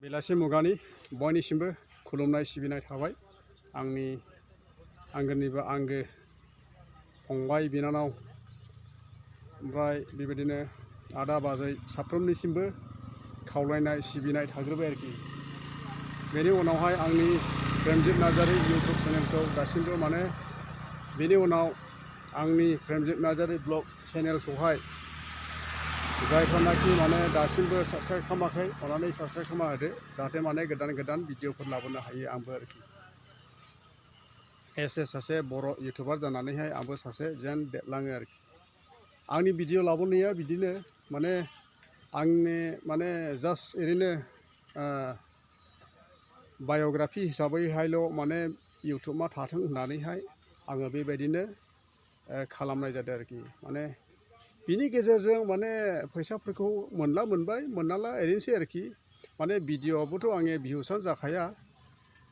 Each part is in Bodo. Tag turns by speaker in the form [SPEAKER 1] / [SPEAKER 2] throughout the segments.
[SPEAKER 1] बेलासि मुगानि बयनिसिमबो खुलुमनाय सिबिनाय थाबाय आंनि आंगोनिबो आंगो फंबाय बिनानाव ओमफ्राय बेबायदिनो आदा बाजै साफ्रोमनिसिमबो खावलायनाय सिबिनाय थाग्रोबाय आरोखि। बेनि उनावहाय आंनि प्रेमजित नार्जारी इउटुब चेनेलखौ दासिमबो माने बेनि उनाव आंनि प्रेमजित नार्जारी ब्लग चेनेलखौहाय जायफोरनाखि माने दासिमबो साबस्क्राइब खालामाखै अन्नानै साबस्क्राइब खालामना होदो जाहाथे माने गोदान गोदान भिडिअफोर लाबोनो हायो आंबो आरोखि। सासे बर' इउटुबार जानानैहाय आंबो सासे जेन देरलाङो आरोखि। आंनि भिडिअ लाबोनाया बिदिनो माने आंनि माने जास्ट ओरैनो बाय'ग्राफि हिसाबैहायल' माने इउटुबा थाथों होननानैहाय आङो बेबायदिनो खालामनाय जादों आरोखि। माने बिनि गेजेरजों माने फैसाफोरखौ मोनला मोनबाय मोननाला ओरैनोसै आरोखि। माने भिडिअआबोथ' आंनि भिउसआनो जाखाया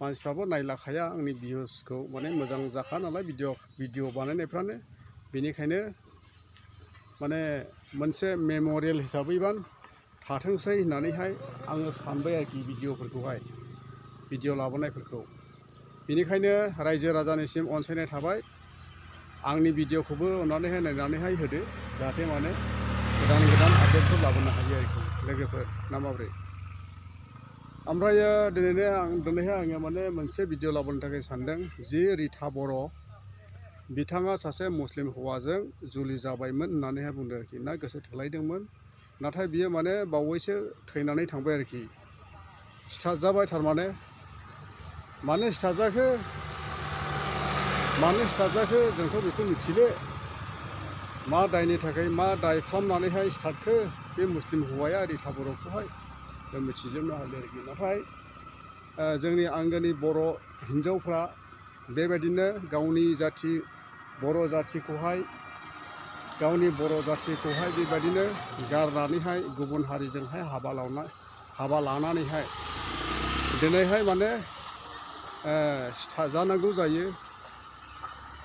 [SPEAKER 1] मानसिफ्राबो नायलाखाया आंनि भिउसखौ माने मोजां जाखा नालाय भिडिअ बानायनायफ्रानो बेनिखायनो माने मोनसे मेम'रियेल हिसाबैबा थाथोंसै होननानैहाय आङो सानबाय आरोखि भिडिअफोरखौहाय भिडिअ लाबोनायफोरखौ। बेनिखायनो रायजो राजानिसिम अनसायनाय थाबाय आंनि भिडिअखौबो अननानैहाय नायनानैहाय होदो जाहाथे माने गोदान गोदान आपडेटफोर लाबोनो हायो आरोखि लोगोफोर ना माब्रै। ओमफ्राय दिनैहाय आङो माने मोनसे भिडिअ लाबोनो थाखाय सानदों जि रिता बर' बिथाङा सासे मुस्लिम हौवाजों जुलि जाबायमोन होननानैहाय बुंदों आरोखि ना गोसो थोलायदोंमोन नाथाय बियो माने बावैसो थैनानै थांबाय आरोखि। सिथारजाबाय थारमाने मानो सिथारजाखो जोंथ' बेखौ मिथिले मा दायनि थाखाय मा दाय खालामनानैहाय सिथारखो बे मुस्लिम हौवाया रिता बर'खौहाय जों मिथिजोबनो हायो आरोखि। नाथाय जोंनि आंगोनि बर' हिन्जावफ्रा बेबायदिनो गावनि जाथि बर' जाथिखौहाय बेबायदिनो गारनानैहाय गुबुन हारिजोंहाय हाबा लानानैहाय दिनैहाय माने सिथारजानांगौ जायो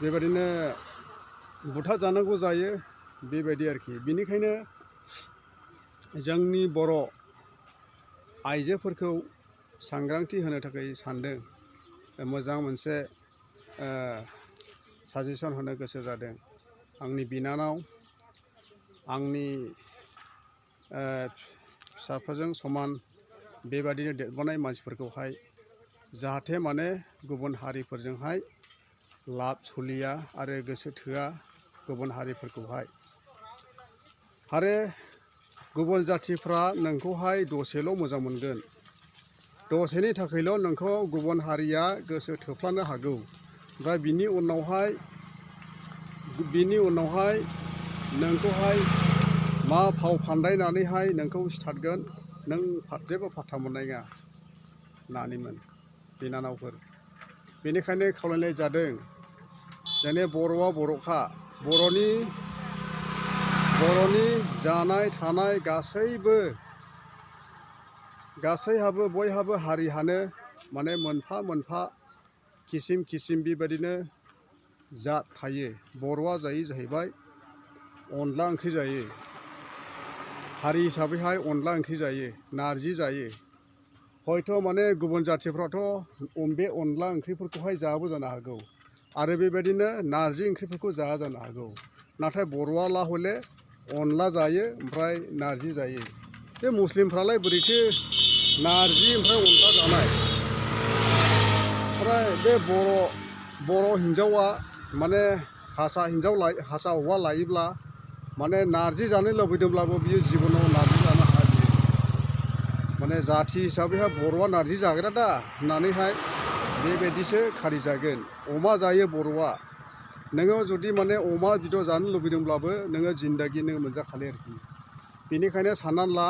[SPEAKER 1] बेबायदिनो बुथारजानांगौ जायो बेबायदि आरोखि। बेनिखायनो जोंनि बर' आइजोफोरखौ सांग्रांथि होनो थाखाय सानदों मोजां मोनसे साजेसन होनो गोसो जादों। आंनि बिनानाव आंनि फिसाफोरजों समान बेबादिनो देरबोनाय मानसिफोरखौहाय जाहाथे माने गुबुन हारिफोरजोंहाय लाब सलिया आरो गोसो थोआ गुबुन हारिफोरखौहाय। आरो गुबुन जाथिफ्रा नोंखौहाय दसेल' मोजां मोनगोन दसेनि थाखायल' नोंखौ गुबुन हारिया गोसो थोफ्लानो हागौ ओमफ्राय बिनि उनावहाय नोंखौहाय मा फाव फान्दायनानैहाय नोंखौ सिथारगोन नों जेबो फात्ता मोननाय नङा नानिमोन बिनानावफोर। बेनिखायनो खावलायनाय जादों जेने बर'आ बर'खा बर'नि जानाय थानाय गासैहाबो बयहाबो हारिहानो माने मोनफा मोनफा किसिम बेबायदिनो जात थायो। बर'आ जाहैबाय अनला ओंख्रि जायो हारि हिसाबैहाय अनला ओंख्रि जायो नारजि जायो। हयथ' माने गुबुन जाथिफ्राथ' बे अनला ओंख्रिफोरखौहाय जायाबो जानो हागौ आरो बेबायदिनो नारजि ओंख्रिफोरखौ जाया जानो हागौ नाथाय बर'आला हले अनला जायो ओमफ्राय नारजि जायो। बे मुस्लिमफ्रालाय बोरैथो नारजि ओमफ्राय अनला जानाय। ओमफ्राय बे बर' हिन्जावा माने हारसा हौवा लायोब्ला माने नारजि जानो लुबैदोंब्लाबो बियो जिबनाव नारजि जानो हाया बियो माने जाथि हिसाबैहाय बर'आ नारजि जाग्रा दा होननानैहाय बेबायदिसो खारि जागोन। अमा जायो बर'आ नोङो जुदि माने अमा बेदर जानो लुबैदोंब्लाबो नोङो जिन्दागि नोङो मोनजाखाले आरोखि। बेनिखायनो साननानै ला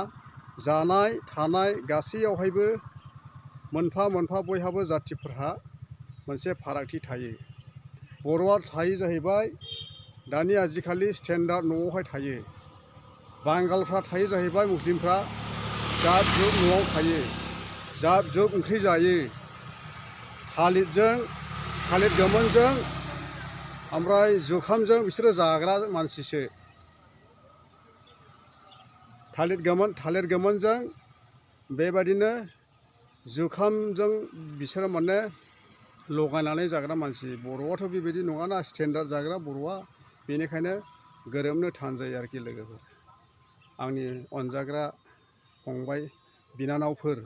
[SPEAKER 1] जानाय थानाय गासैयावहायबो मोनफा मोनफा बयहाबो जाथिफोरहा मोनसे फारागथि थायो। बर'आ थायो जाहैबाय दानि आजिखालि स्टेन्डार्ड न'आवहाय थायो। बांगालफ्रा थायो जाहैबाय मुस्लिमफ्रा जाब जुब न'आव थायो जाब जुब ओंख्रि जायो थालिर गोमोनजों ओमफ्राय जुखामजों बिसोरो जाग्रा मानसिसो। थालिर गोमोनजों बेबायदिनो जुखामजों बिसोरो माने लगायनानै जाग्रा मानसि। बर'आथ' बेबायदि नङाना स्टेन्डार्ड जाग्रा बर'आ, बेनिखायनो गोरोबनो थान जायो आरोखि लोगोफोर। आंनि अनजाग्रा फंबाय बिनानावफोर,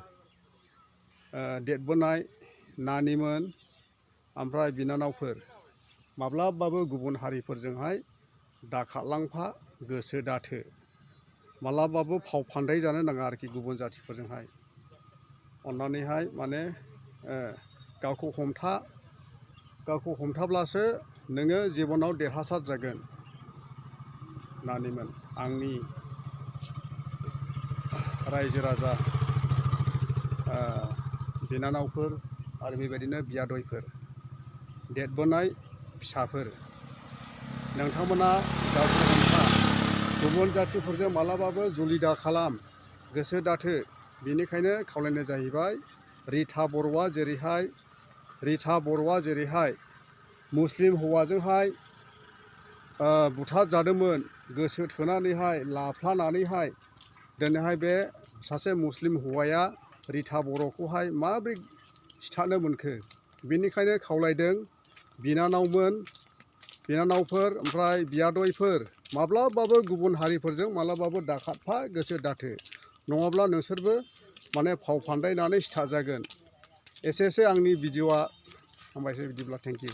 [SPEAKER 1] देरबोनाय नानिमोन ओमफ्राय बिनानावफोर, माब्लाबाबो गुबुन हारिफोरजोंहाय दाखारलांफा, गोसो दाथो। माब्लाबाबो फाव फान्दाय जानो नाङा आरोखि गुबुन जाथिफोरजोंहाय। अन्नानैहाय माने गावखौ हमथाब्लासो नोङो जिबनाव देरहासार जागोन। नानिमोन, आंनि रायजो राजा, बिनानावफोर आरो बेबायदिनो बियादैफोर, देरबोनाय फिसाफोर, नोंथांमोना गावखौ हमथा। गुबुन जाथिफोरजों मालाबाबो जुलि दा खालाम, गोसो दाथो। बेनिखायनो खावलायनाय जाहैबाय, रिता बर'आ जेरैहाय मुस्लिम हौवाजोंहाय बुथारजादोंमोन, गोसो थोनानैहाय लाफ्लानानैहाय, दिनैहाय बे सासे मुस्लिम हौवाया रिता बर'खौहाय माबोरै सिथारनो मोनखो? बेनिखायनो खावलायदों बिनानावफोर ओमफ्राय बियादैफोर, माब्लाबाबो गुबुन हारिफोरजों माब्लाबाबो दाखारफा, गोसो दाथो। नङाब्ला नोंसोरबो माने फाव फान्दायनानै सिथारजागोन। एसेसो आंनि भिडिअ'आ। हामबायसै बिदिब्ला, थेंक इउ।